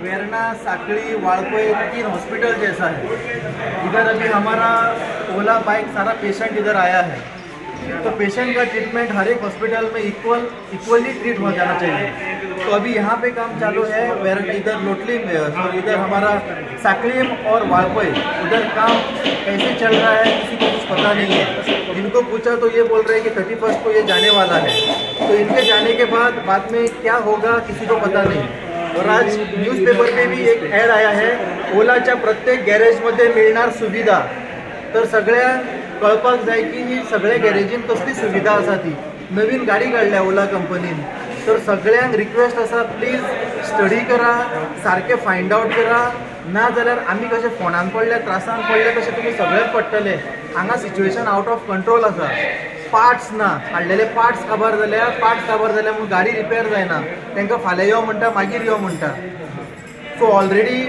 Verna, साकड़ी, Valpoi 3 hospital जैसा है। इधर अभी हमारा ओला बाइक सारा पेशेंट इधर आया है, तो पेशेंट का ट्रीटमेंट हर एक हॉस्पिटल में इक्वली ट्रीट हो जाना चाहिए। तो अभी यहाँ पे काम चालू है। वेरना इधर लोटली में, सॉरी इधर हमारा साकलीम और वालपोई उधर काम कैसे चल रहा है किसी को कुछ पता नहीं है। इनको पूछा तो ये बोल रहे हैं कि 31 को ये जाने वाला है, तो इनके जाने के बाद बाद में क्या होगा किसी को पता नहीं। और आज न्यूजपेपर पे भी एक ॲड आया है, ओलाच्या प्रत्येक गॅरेजमध्ये मिळणार सुविधा। तर सगळ्या कळपाक जाय की ही सगळ्या गॅरेजीन कसली सुविधा आसा ती। नवीन गाडी काडल्या ओला कंपनीन, तर सगळ्यांक रिक्वेस्ट आसा प्लीज स्टडी करा, सारकें फायंड आवट करा, ना जाल्यार आमी कशे फोनान पडल्या, त्रासान पडल्या तशें तुमी सगळेच पडटले। हांगा सिच्युएशन आउट ऑफ कंट्रोल आसा। पार्ट्स ना, हाडलेले पार्ट्स काबार जाल्या, पार्ट्स काबार जाल्या म्हूण गाडी रिपेर जायना, तांकां फाल्यां यो म्हणटा, मागीर यो म्हणटा। सो ऑलरेडी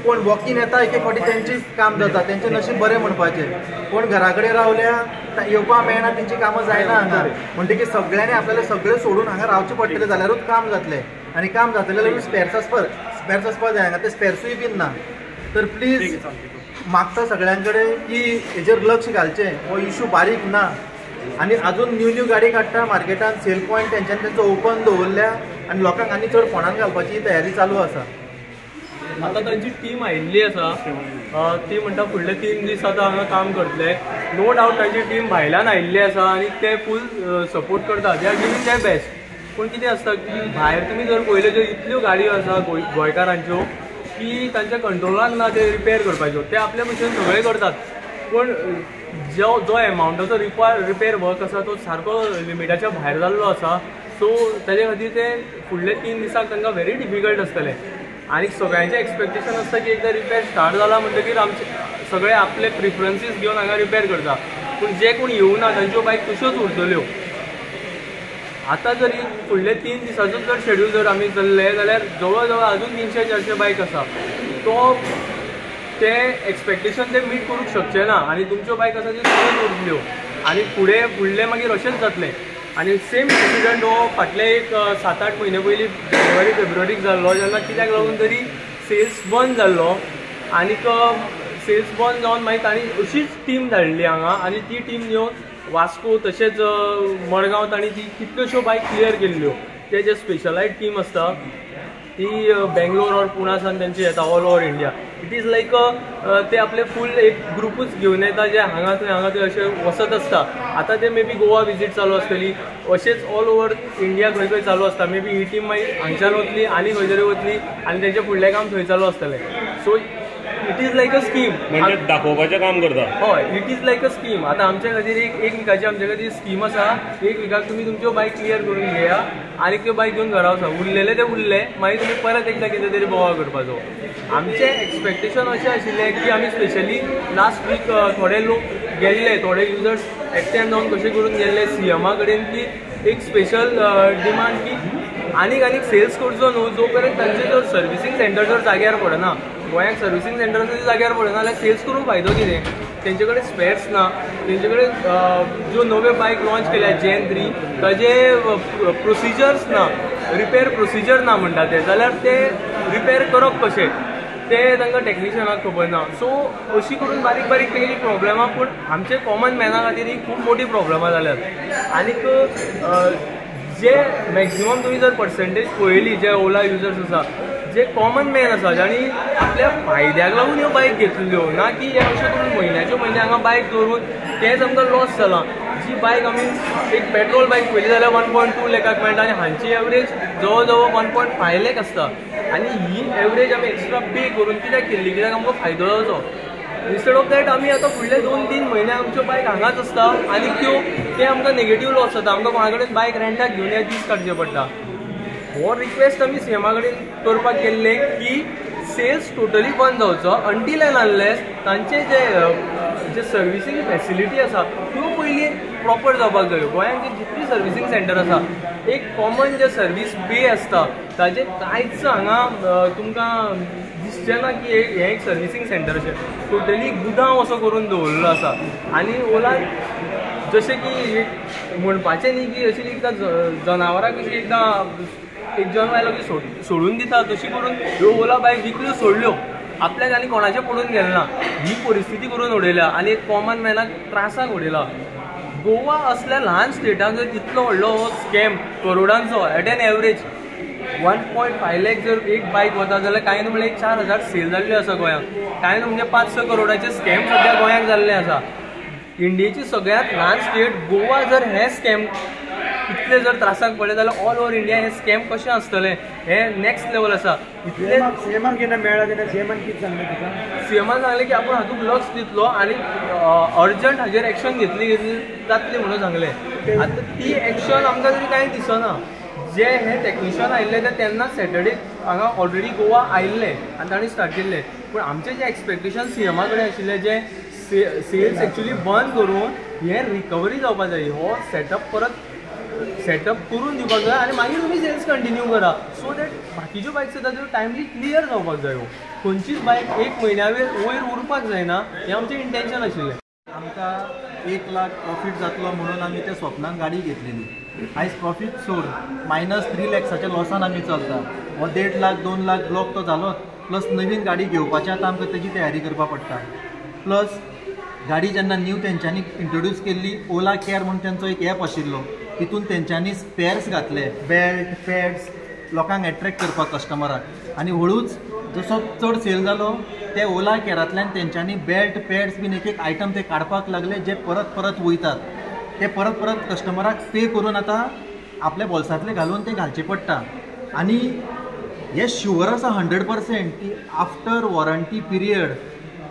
कोण वॉकीन येता एक एक फावटी तेंची काम जाता, तेंचें नशीब बरें म्हणपाचें। कोण घरा कडेन रावल्या येवपाक मेळना, तेंची कामां जायना हांगा। म्हणटकीर सगळ्यांनी आपल्याला सगळें सोडून हांगा रावचें पडटलें, जाल्यारूच काम जातलें। आनी काम जातलें जाल्यार स्पेर्स आसपाक जाय हांगा, ते स्पेर्सूय बीन ना। तर प्लीज मागता सगळ्यां कडेन की हेजेर लक्ष घालचें, हो इशू बारीक ना। आनी अजून न्यू न्यू गाडी काडटा मार्केटान, सेल पॉयंट तेंच्यांनी तेंचो ओपन दवरल्या आनी लोकांक आनी चड फोणान घालपाची तयारी चालू आसा। आतां तांची टीम आयिल्ली आसा, ती म्हणटा फुडले 3 दीस आतां हांगा काम करतले। नो डावट तांची टीम भायल्यान आयिल्ली आसा आनी ते फूल सपोर्ट करता, they are giving their best. पूण कितें आसता की भायर तुमी जर पळयल्यो ज्यो इतल्यो गाडयो आसा गोंयकारांच्यो की तांच्या कंट्रोलान ना ते रिपेर करपाच्यो, ते आपल्या भशेन सगळें करतात। पूण जो जो एमावंटाचो रिपेर वर्क आसा तो सारको लिमिटाच्या भायर जाल्लो आसा। सो ताजे खातीर ते फुडले 3 दिसाक तांकां व्हेरी डिफिकल्ट आसतलें। आनी सगळ्यांचें एक्सपेक्टेशन आसता की एकदां रिपेर स्टार्ट जाला म्हणटकीर आमचे सगळे आपले प्रिफरन्सीस घेवन हांगा रिपेर करता, पूण जे कोण येवना तांच्यो बायक तश्योच उरतल्यो। आतां जर फुडले 3 दिसाचो जर शेड्यूल जर आमी चल्ले जाल्यार जवळ जवळ अजून 300-400 बायक आसा, तो ते एक्सपेक्टेशन ते मीट करूंक शकचे ना आनी तुमच्यो बायक आसा त्यो तश्योच उरतल्यो आनी फुडें फुडलें मागीर अशेंच जातलें। आनी सेम इन्सिडंट हो फाटले एक 7-8 म्हयने पयलीं जानेवारी फेब्रुवारीक जाल्लो, जेन्ना कित्याक लागून तरी सेल्स बंद जाल्लो आनीक सेल्स बंद जावन मागीर तांणी अशीच टीम धाडली हांगा आनी ती टीम येवन वास्को तशेंच मडगांव तांणी ती कितल्योश्यो बायक क्लियर केल्ल्यो। ते जे स्पेशलायज टीम आसता ती बेंगलोर ऑर पुणा सावन तेंची येता, all over India. It is like ते आपले फूल एक ग्रुपूच घेवन येता जे हांगा थंय हांगा थंय अशें वचत आसता। आतां ते मे बी गोवा विजीट चालू आसतली, अशेंच ऑल ओवर इंडिया खंय खंय चालू आसता। मे बी ही टीम मागीर हांगच्यान वतली आनी खंय तरी वतली आनी तेंचें फुडलें काम थंय चालू आसतलें। So it is like a scheme, म्हणजे दाखोवपाचें काम करता। हय, it is like a scheme. आतां आमचे खातीर एक विकाची आमचे खातीर स्कीम आसा, एक विकाक तुमी तुमच्यो बायक क्लियर करून घेया आनी त्यो बायक घेवन घरा वचा, उरलेले ते उरले, मागीर तुमी परत एकदां कितें तरी बोवाळ करपाचो। आमचें एक्सपेक्टेशन अशें आशिल्लें की आमी स्पेशली लास्ट वीक थोडे लोक गेल्ले, थोडे युजर्स एकट्यान जावन कशें करून गेल्ले सीएमा कडेन की एक स्पेशल डिमांड की आनीक आनीक सेल्स करचो न्हू जो पर्यंत तांचे जर सर्विसींग सेंटर जर जाग्यार पडना, गोंयांत सर्विसींग सेंटर जर जाग्यार पडना जाल्यार सेल्स करूंक फायदो कितें? तेंचे कडेन स्पेर्स ना, तेंचे कडेन ज्यो नव्यो बायक लॉन्च केल्या जेन 3 ताजे प्रोसिजर्स ना, रिपेर प्रोसिजर ना म्हणटा ते, जाल्यार ते रिपेर करप कशें ते तांकां टॅक्निशियनाक खबर ना। सो अशी करून बारीक बारीक तेंची प्रॉब्लेमां, पूण आमचे कॉमन मॅना खातीर ही खूब मोठी प्रॉब्लेमां जाल्यात। आनीक जे मॅक्सिमम तुमी जर पर्संटेज पळयली जे ओला युजर्स आसा, जे कॉमन मॅन आसा जांणी आपल्या फायद्याक लागून ह्यो बायक घेतल्यो, ना की हे अशें करून म्हयन्याच्यो म्हयने हांगा बायक दवरून तेंच आमकां लॉस जाला। जी बायक आमी एक पेट्रोल बायक पळयली जाल्यार 1.2 लॅकाक मेळटा आनी हांची एवरेज जवळ जवळ 1.5 लॅक आसता आनी ही एवरेज आमी एक्स्ट्रा पे करून कित्याक केल्ली, कित्याक आमकां फायदो जावचो। इन्स्टेड ऑफ that आमी आतां फुडले 2-3 म्हयने आमच्यो बायक हांगाच आसता आनी त्यो ते आमकां नेगेटीव लॉस जाता, आमकां कोणा कडेन बायक रेंटाक घेवन हे दीस काडचे पडटा। हो रिक्वेस्ट आमी सीएमा कडेन करपाक गेल्ले की सेल्स टोटली बंद जावचो अंटील एंड अनलेस तांचे जे जे सर्विसींग फॅसिलिटी आसा त्यो पयलीं प्रॉपर जावपाक जायो। गोंयांत जी जितली सर्विसींग सेंटर आसा, एक कॉमन जे सर्वीस बे आसता ताजें कांयच हांगा तुमकां दिसचें ना की हें एक सर्विसींग सेंटर अशें टोटली गुदांव असो करून दवरिल्लो आसा। आनी ओला जशें की एक म्हणपाचें न्ही की अशी एकदां जनावरां कशी एकदां एक जन्म आयलो की सोडून दिता तशी करून ह्यो ओला बायक विकल्यो सोडल्यो, आपल्याक आनी कोणाचें पडून गेलें ना. ही परिस्थिती करून उडयल्या आनी एक कॉमन मॅनाक त्रासाक उडयला. गोवा असल्या ल्हान स्टेटाक जर इतलो व्हडलो हो स्कॅम करोडांचो एट एन एवरेज 1.5 लाख जर एक बायक वता जाल्यार कांय न्हू म्हणल्यार 4,000 सेल जाल्ल्यो आसा गोंयांत, कांय न्हू म्हणजे 5-6 करोडाचे स्कॅम सद्या गोंयांत जाल्ले आसा. इंडियेची सगळ्यांत ल्हान स्टेट गोवा जर हे स्कॅम इतले जर त्रासाक पडले जाल्यार ऑल ओवर इंडिया हे स्कॅम कशें आसतलें हें नॅक्स्ट लेवल आसा. इतले सीएमान केन्ना मेळ्ळा तेन्ना सीएमान कितें सांगलें तुका? सीएमान सांगलें की आपूण हातूंत लक्ष दितलो आनी अर्जंट हाजेर एक्शन घेतली जातली म्हणून सांगलें. आतां ती एक्शन आमकां तरी कांय दिसना. जे हे टॅक्निशियन आयिल्ले ते तेन्ना सॅटर्डे हांगा ऑलरेडी गोवा आयिल्ले आनी तांणी स्टार्ट केल्ले. पूण आमचें जें एक्सपेक्टेशन सीएमा कडेन आशिल्लें जें सेल्स एक्चुली बंद करून हें रिकवरी जावपा जाय, हो सेटअप परत सेटअप करून दिवपाक जाय आनी मागीर तुमी सेल्स कंटिन्यू करा सो that बाकीच्यो बायक्स येता त्यो टायमली क्लियर जावपाक जायो. खंयचीच बायक एक म्हयन्या वयर उरपाक जायना हें आमचें इंटेन्शन आशिल्लें. आमकां 1 लाख प्रॉफीट जातलो म्हणून आमी त्या स्वप्नान गाडी घेतलेली. आयज प्रॉफीट सोड -3 लॅक्साच्या लॉसान आमी चलता. हो 1.5 लाख 2 लाख ब्लॉक तो जालोच, प्लस नवीन गाडी घेवपाची आतां आमकां तेजी तयारी करपाक पडटा. प्लस गाडी जेन्ना न्यू तेंच्यांनी इंट्रोड्यूस केल्ली ओला कॅर म्हणून तेंचो एक एप आशिल्लो, तितून तेंच्यांनी स्पेर्स घातले, बेल्ट पॅड्स लोकांक एट्रेक्ट करपाक कस्टमराक. आनी हळूच जसो चड सेल जालो ते ओला कॅरांतल्यान तेंच्यांनी बेल्ट पॅड्स बीन एक एक आयटम ते काडपाक लागले जे परत परत वयतात, ते परत परत कस्टमराक पे करून आतां आपल्या बोल्सांतले घालून ते घालचे पडटा. आनी हे शुअर आसा 100% की आफ्टर वॉरंटी पिरियड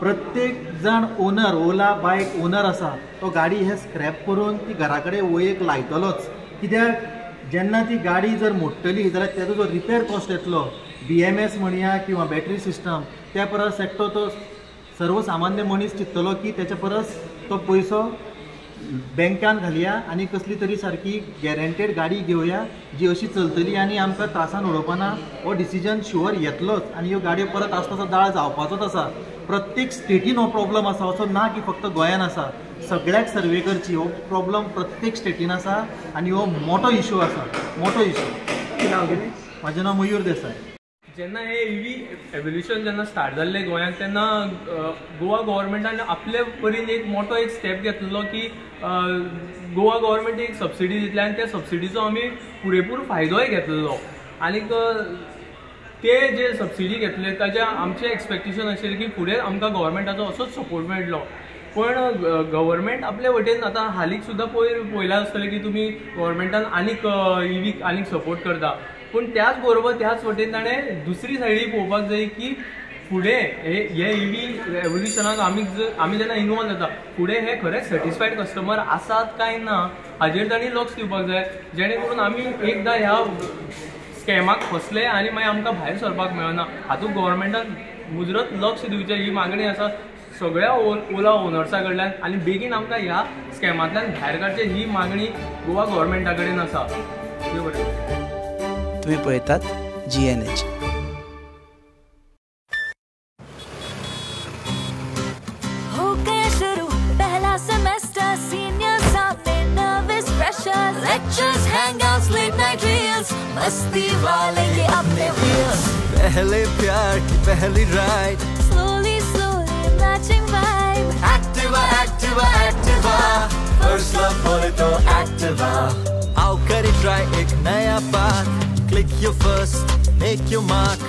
प्रत्येक जाण ओनर ओला बायक ओनर आसा तो गाडी हे स्क्रॅप करून ती घरा कडेन वयेक लायतलोच. कित्याक जेन्ना ती गाडी जर मोडटली जाल्यार तेजो जो रिपेर कॉस्ट येतलो BMS म्हणया किंवा बॅटरी सिस्टम त्या परस एकटो तो सर्वसामान्य मनीस चिंततलो की तेच्या परस तो पयसो बँकान घालया आनी कसली तरी सारकी गॅरंटेड गाडी घेवया जी अशी चलतली आनी आमकां त्रासान उडोवपाना. हो डिसिजन शुअर येतलोच आनी ह्यो गाडयो परत आसता तसो दाळ जावपाचोच आसा. प्रत्येक स्टेटीन हो प्रॉब्लम आसा, असो ना की फक्त गोंयान आसा. सगळ्याक सर्वे करची, हो प्रॉब्लम प्रत्येक स्टेटीन आसा आनी हो मोठो इशू आसा, मोठो इशू. म्हाजें नांव मयूर देसाय. जेन्ना हे इवी एवोल्युशन जेन्ना स्टार्ट जाल्लें गोंयांत तेन्ना गोवा गव्हर्मेंटान आपले परीन एक मोठो एक स्टेप घेतलो की गोवा गव्हर्मेंट एक सबसिडी दितले आनी त्या सबसिडीचो आमी पुरेपूर फायदोय घेतलेलो. आनीक ते जे सबसिडी घेतले ताजे आमचें एक्सपेक्टेशन आशिल्लें की फुडें आमकां गव्हर्मेंटाचो असोच सपोर्ट मेळटलो. पण गव्हर्मेंट आपले वटेन आतां हालींच सुद्दां पयर पळयलां आसतलें की तुमी गव्हर्मेंटान आनीक इवीक आनीक सपोर्ट करता, पूण त्याच बरोबर त्याच वटेन ताणें दुसरी सायडी पळोवपाक जाय की फुडें हे इवी एवोल्युशनाक आमी जेन्ना इनवॉल्व जाता फुडें हे खरेंच सॅटिस्फायड कस्टमर आसात काय ना हाजेर तांणी लक्ष दिवपाक जाय, जेणे करून आमी एकदां ह्या स्कॅमाक फसले आनी मागीर आमकां भायर सरपाक मेळना. हातूंत गव्हर्मेंटान मुजरत लक्ष दिवचें ही मागणी आसा सगळ्या ओला ओनर्सा कडल्यान आनी बेगीन आमकां ह्या स्कॅमांतल्यान भायर काडचें ही मागणी गोवा गव्हर्मेंटा कडेन आसा. तुम्ही पळयतात GNH. हो गया शुरू पहला सेमेस्टर, सीनियर सामने nervous pressure, lectures, hangouts, late night reels, मस्ती वाले ये अपने व्हील्स। पहले प्यार की पहली ride, slowly slowly matching vibe, Activa Activa Activa, first love बोले तो एक्टिवा। आओ करे ट्राई एक नया path, click your first, make your mark.